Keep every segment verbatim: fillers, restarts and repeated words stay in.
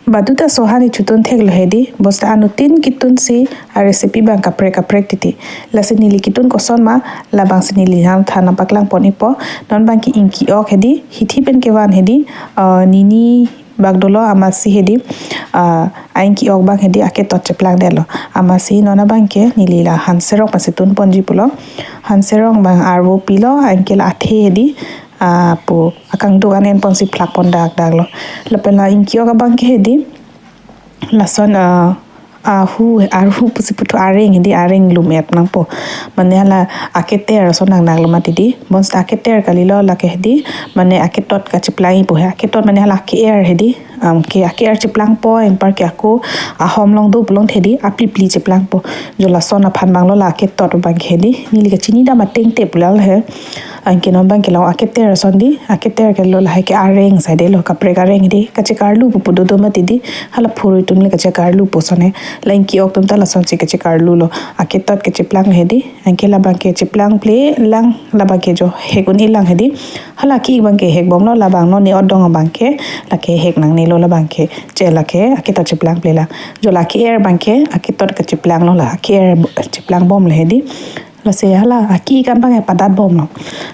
Baduta sohan echotun theklo hedi, bosta anuttin ketunsi a recipe abang kaprek kaprek titi. Lasi neli ketun koson ma, labangsi neli nangthan nangpaklang pon-ikpo. Non abangke ingki ok hedi, hithi pen kevan hedi, ah, nini bak dolo amatsi hedi, ah, a-ingki ok abang hedi aketot cheplangdetlo. Amatsi non abangke neli la hanserong pensi tun ponji pulo. Hanserong abang arvo pilo, anke la athe hedi, ah, pu akangduk an en ponsi phlak pon dak daklo. Lapen la ingki ok abangke hedi, lason, ah, ahu, arhu pusi puthu areng hedi, areng lum-et nangpo. Mane hala aketer ason nang nanglo mati di. Bonta aketer kalilo lake hedi, mane aketot kacheplang-ikpo he. Aketot mane hala ke-er hedi. Am, ke ake-er cheplangpo, anparke ako ahom along do pulote hedi, apli pli cheplangpo. Jo lason aphan abanglo la aketot abangke hedi. Neli kachini dam ateng te pulo he. Anke non abangke lo aketer ason di, aketer ke lo lahai ke areng saidelo, kaprek areng di, kachekarlu pu pu dodo mati di, hala phurui atum le kachekarlupo ason he. La ingki ok atum ta lasonsi kachekarlulo. Aketot kacheplang hedi, anke labangke cheplang plelang, labangke jo hek un-elang hedi. Hala ke-ik abangke hek bomlo, labang non ne odong abangke, lake hek nangnelo labangke, che lake aketot cheplang plelang. Jo la ke-er abangke, aketot kacheplanglo la, ke-er bo-, cheplang bomlo hedi. Lasi hala, ke-ik an abang padat bomlo.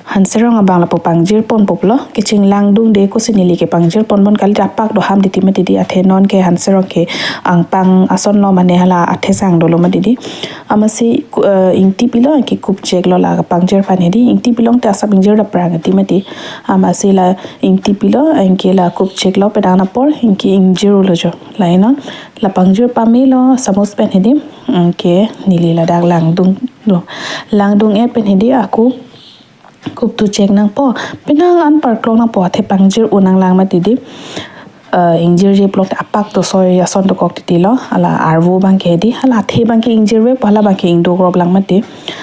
Hanserong abang lapu pangjir ponpo pulo, kecheng langdungde kosi neli ke pangjir pon pon kali apak do ham titi mati di athe non ke hanserong ke angpang asonlo mane hala athe sang dolo mati di. Amatsi ku-, eh, ingti pilo anke kupcheklo la pangjir aphan hedi, ingti pilong te asap ingjir dapprang titi mati. Amatsi la ingti pilo anke la kupcheklo pedang apor anke ingjir-ulo jo. Lahai non, la pangjir pamelo samus pen hedi, anke neli ladak langdunglo. Langdung-et pen hedi ako kuptu chek nangpo. Penang an parklok nangpo athe pangjir un nanglang mati di. Eh, ingjirje pulote apak to soi ason dokok titilo. Hala arvo abangke hedi, hala athe abangke ingjirvepo, hala abangke ingduk rop lang mati.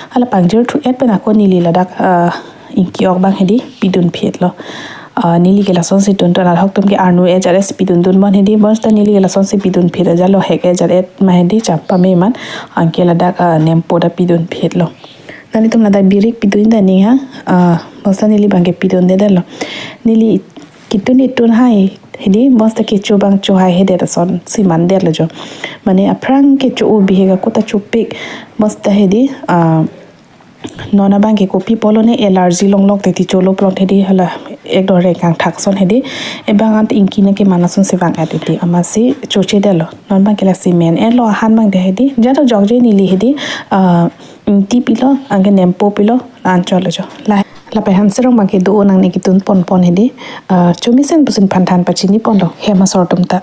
Hala pangjir thu-et pen ako neli ladak, eh, ingki ok abang hedi pidun phitlo. Ah, neli ke lasonsi tuntun, ahok atum ke arnu ejat-et si pidun dun bon hedi, bonta neli ke lasonsi pidun phit ajatlo, hek ejat-et ma hedi, chap pame man, anke ladak, ah, nempo ta pidun phitlo. Nanglitum ladak birik pidun ta ning ha, ah, bonta neli abangke pidundedetlo. Neli ketun ketun hai hedi, bonta kecho abang chohai hedet asonsi mandetlo jo. Mane aphrang kecho-o bihek ako ta chopik, bonta hedi, ah, non abangke kopi pulo ne allergy longlok titi cholo pulote hedi hala ekdom rengkang thak ason hedi. Ebang anta ingki nangkeman asonsi vang-et titi amatsi chochedetlo. Non abangke lasi men-etlo ahan abang de hedi. Jado jokje neli hedi, ah, ingti pilo, anke nempo pilo, la-an cholo jo. La, lapen hanserong abangke do-o nangne ketun pon pon hedi. Ah, chomisen pusi nephan than pachini ponlo, hem asor atum ta.